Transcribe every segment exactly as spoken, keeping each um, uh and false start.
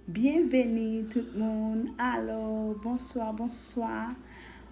Byenveni tout moun. Alo, bonswa, bonswa.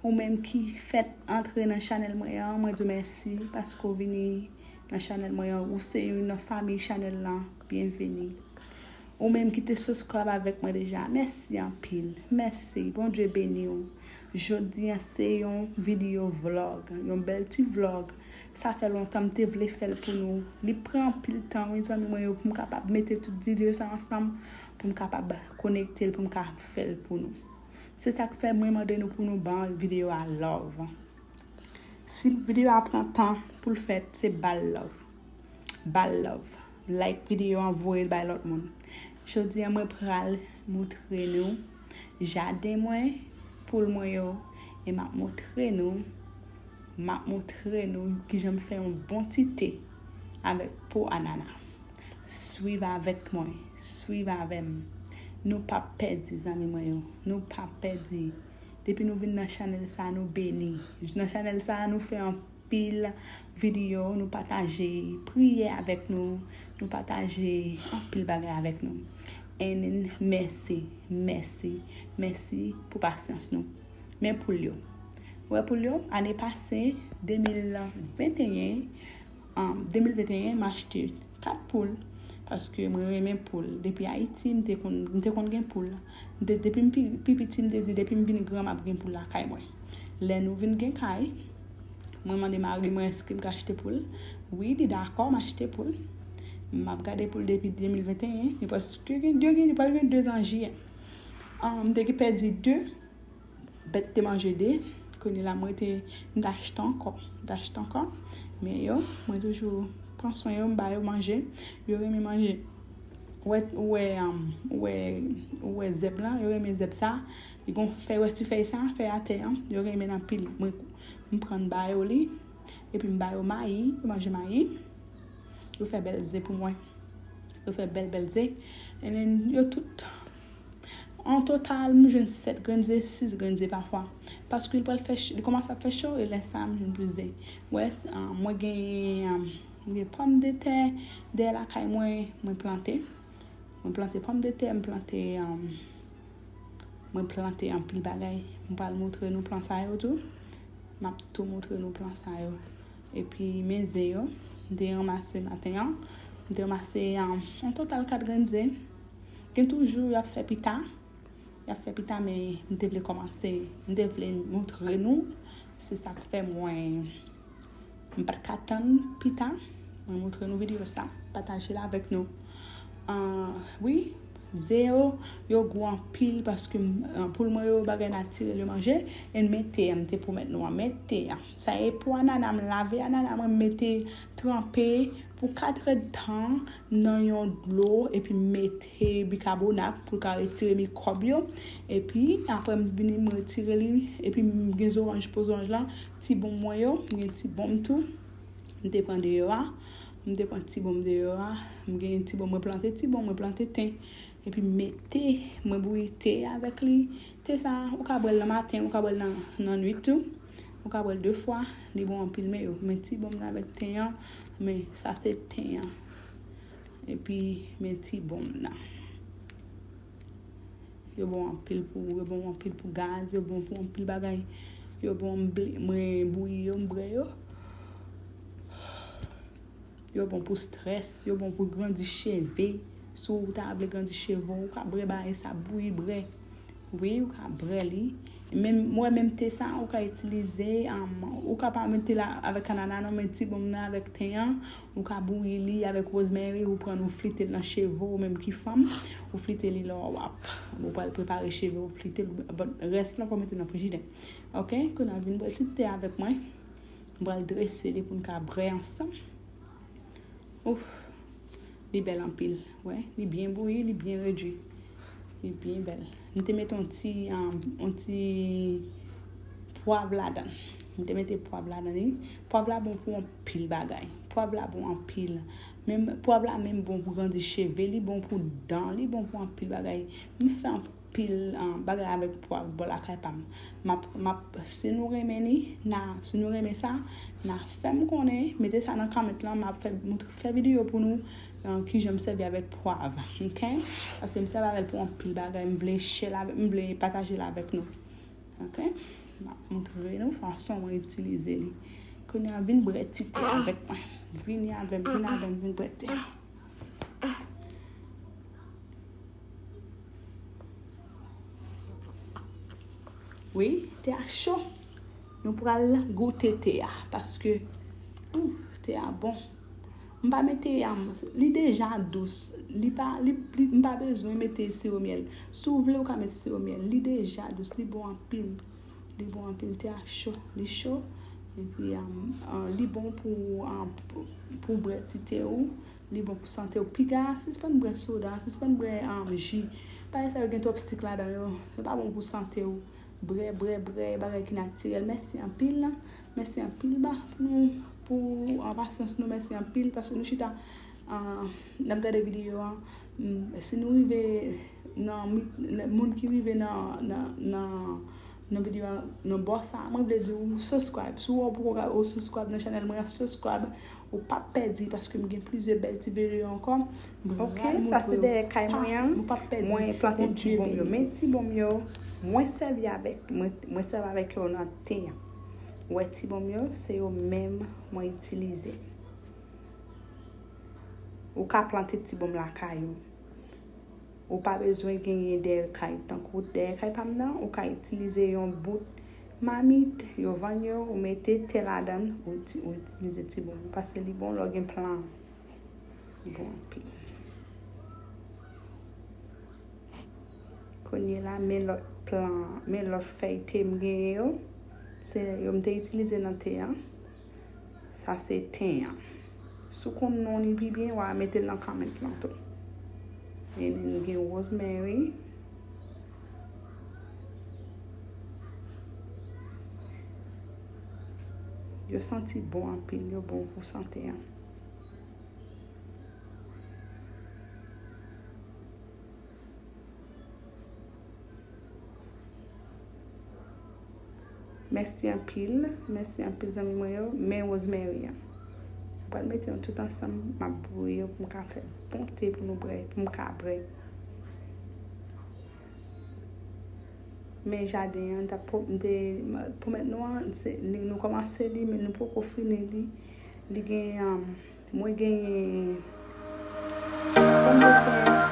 Ou menm ki fèt antre nan chanèl mwen an, mwen di w mèsi paske w vini nan chanèl mwen an. Ou se youn nan fanmi chanèl lan. Byenveni. Ou menm ki te subscribe avèk mwen deja, mèsi anpil. Mèsi. Bondye beni w. Jodi a se yon videyo vlog, yon bèl ti vlog. Sa fè lontan m te vle fè l pou nou. Li pran anpil tan, wi, zanmi mwen yo, pou m kapab mete tout videyo sa ansanm, pou m kapab konekte l, pou m ka fè l pou nou. Se sa k fè mwen mande nou pou nou ban videyo a love. Si videyo a pran tan pou l fèt, se ba l love. Ba l love. Like videyo an, voye l bay lòt moun. Jodi a mwen pral montre nou jaden mwen, poul mwen yo, e m ap montre nou, m ap montre nou kijan m fè yon bon ti te avèk po anana. Swiv avèk mwen, swiv avè m. Nou p ap pèdi, zanmi mwen yo. Nou p ap pèdi. Depi nou vin nan chanèl sa, nou beni. Nan chanèl sa, nou fè anpil videyo, nou pataje priyè avèk nou, nou pataje anpil bagay avèk nou. And mèsi, mèsi, mèsi pou pasyans nou. Men poul yo. Wè poul yo, ane pase, de mil venteyen, um, de mil venteyen, m achte kat poul, paske mwen renmen poul. Depi Ayiti, m te konn, m te konn gen poul. M te, depi m pi, pi piti, m te di, depi m vin gran, m ap gen poul lakay mwen. Lè nou vin gen kay, mwen mande mari mwen, èske m ka achte poul? Wi, li dakò, m achte poul. M ap gade poul depi de mil venteyen, li prèske gen, li gen, li pral gen de zan jiyè. Ah, m te gen pèdi de, bèt te manje de, kounye la mwen te, m t achte ankò, m t achte ankò. Men yo, mwen toujou pran swen yo, m ba yo manje, yo renmen manje. Ou wè, ou wè, um, ou wè, ou wè zèb lan, yo renmen zèb sa. Li gon fèy, wè ti fèy sa, fèy atè an, yo renmen l anpil. Mwen, m pran m ba yo li, epi m ba yo mayi, yo manje mayi. Yo fè bèl ze pou mwen. Yo fè bèl, bèl ze. And then, yo tout, an total, m jwenn sèt grenn ze, sis grenn ze pafwa. Paske li pral fè ch-, li kòmanse ap fè cho, e lè sa a, m jwenn plis ze. Wè, s-, ah, mwen gen, ah, mwen gen pòmdetè dèyè lakay mwen, mwen plante. Mwen plante pòmdetè, mwen plante, um, mwen plante anpil bagay. Mwen pral montre nou plan sa yo tou. M ap tou montre nou plan sa yo. Epi men ze yo, m te ranmase maten an. M te ranmase, um, an total kat grenn ze. Gen toujou y ap fè pita. Y ap fè pita, men m te vle kòmanse, m te vle montre nou. Se sa k fè mwen, m pa t ka tann pita. Mwen montre nou videyo sa, pataje l avèk nou. Ah, wi, ze yo, yo gou anpil paske, ah, poul mwen yo bagay natirèl yo manje. E men te a, m te pwomèt nou an, men te a. Sa e po anana, m lave anana mwen, m mete tranpe pou katrèdtan nan yon dlo, epi m mete bikabonat pou l ka retire mikwòb yo. Epi, apre m vini, m retire li, epi m gen zoranj, po zoranj lan, ti bonm mwen yo, m gen ti bonm tou. M te pran deyò a, m te pran ti bonm deyò a, m gen ti bonm, mwen plante ti bonm, mwen plante ten. Epi m mete, mwen bouyi te avèk li. Te sa, ou ka bwè l nan maten, ou ka bwè l nan, nan nwit tou. Ou ka bwè l de fwa, li bon anpil, men yo. Men ti bonm nan avèk ten an, men sa se ten an. Epi, men ti bonm nan. Yo bon anpil pou, yo bon anpil pou gaz, yo bon pou anpil bagay. Yo bon, m ble-, mwen bouyi yo, m bwè yo. Yo bon pou strès, yo bon pou grandi cheve. Si w ta vle grandi cheve w, ou ka bwè bagay sa, bouyi bwè. Wi, ou ka bwè li. Menm, mwen menm te sa, ou ka itilize, um, ou ka pa mete la avèk anana non, men ti bonm nan avèk ten an, ou ka bouyi li avèk rosemary, ou pran l, ou flite l nan cheve w, ou menm ki fanm, ou flite li lè w ap, ou pral prepare cheve w, flite l, but rès lan fò mete nan frijidè. Oke, kounye a vin bwè ti te avèk mwen. M pral drese li pou n ka bwè ansanm. Ouf, li bèl anpil. Wè, li byen bouyi, li byen redui. Li byen bèl. M te met yon ti, um, yon ti pwav ladan l. M te mete pwav ladan li. Pwav la bon pou anpil bagay. Pwav la bon anpil. Menm pwav la menm bon pou grandi cheve, li bon pou dan, li bon pou anpil bagay. M fè anpil, ah, bagay avèk pwav bò lakay pa m. M ap, m ap, si nou renmen li, na, si nou renmen sa, na fè m konnen, mete sa nan comment lan, m ap fè, moutre, fè videyo pou nou, ah, kijan m sèvi avèk pwav, ok? Paske m sèvi avè l pou anpil bagay, m vle share l avè, m vle pataje l avèk nou. Ok? M ap moutre nou fason mwen itilize li. Kounye a, vin bwè ti te avèk mwen. Vini avè m, vin avè m, vin bwè te. Wi, te a cho. Nou pral goute te a, paske, ou, te a bon. M pa mete, um, li deja dous. Li pa, li, li, m pa bezwen mete siwo myèl. Si w vle, ou ka mete siwo myèl. Li deja dous, li bon anpil. Li bon anpil, te a cho. Li cho. Epi, um, uh, li bon pou, um, pou, pou bwè ti te ou. Li bon pou sante ou. Piga, sispann bwè soda, sispann bwè, um, ji. Bagay sa yo gen twòp sik ladan yo. Yo pa bon pou sante ou. Brè, brè, brè, bagay ki natirèl. Mèsi anpil. Mèsi anpil ba pou nou, pou, an, pasyans nou. Mèsi anpil paske nou chita, ah, n ap gade videyo a. Mm, si nou rive nan mi-, nan moun ki rive nan, nan, nan, nan videyo a, nan bò sa, mwen vle di w subscribe. Si w wè w poko ka, ou subscribe nan chanèl mwen an, subscribe. Ou p ap pèdi paske m gen plizyè bèl ti videyo ankò. Ok, sa se dèyè kay mwen an. Mwen plante ti bonm yo. Men ti bonm yo, mwen sèvi avèk, mwen, mwen sèvi avèk yo nan te an. Ou wè ti bonm yo, se yo menm mwen itilize. Ou ka plante ti bonm lakay ou. Ou pa bezwen genyen dèyè kay. Tankou dèyè kay pa m nan, ou ka itilize yon bout mamit, yo vann yo, ou mete te ladan l, ou iti-, ou itilize ti bonm. Paske li bon lè w gen plan. Li bon anpil. Kounye la, men lòt plan, men lòt fèy te m genyen yo. Se yo m te itilize nan te an. Sa se ten an. Si w konn non li pi byen, w a mete l nan comment lan tou. E nou gen rosemary. Yo santi bon anpil, yo bon pou sante an. Mèsi anpil, mèsi anpil zanmi mwen yo. Men rosemary an. Mwen pral mete yo tout ansanm, m ap bouyi yo pou m ka fè bon te pou nou bwè, pou m ka bwè. Men jaden an, m t ap pwo-, m te pwomèt nou an, se, li, nou kòmanse li, men nou poko fini li. Li gen, um, mwen genyen pòmdetè,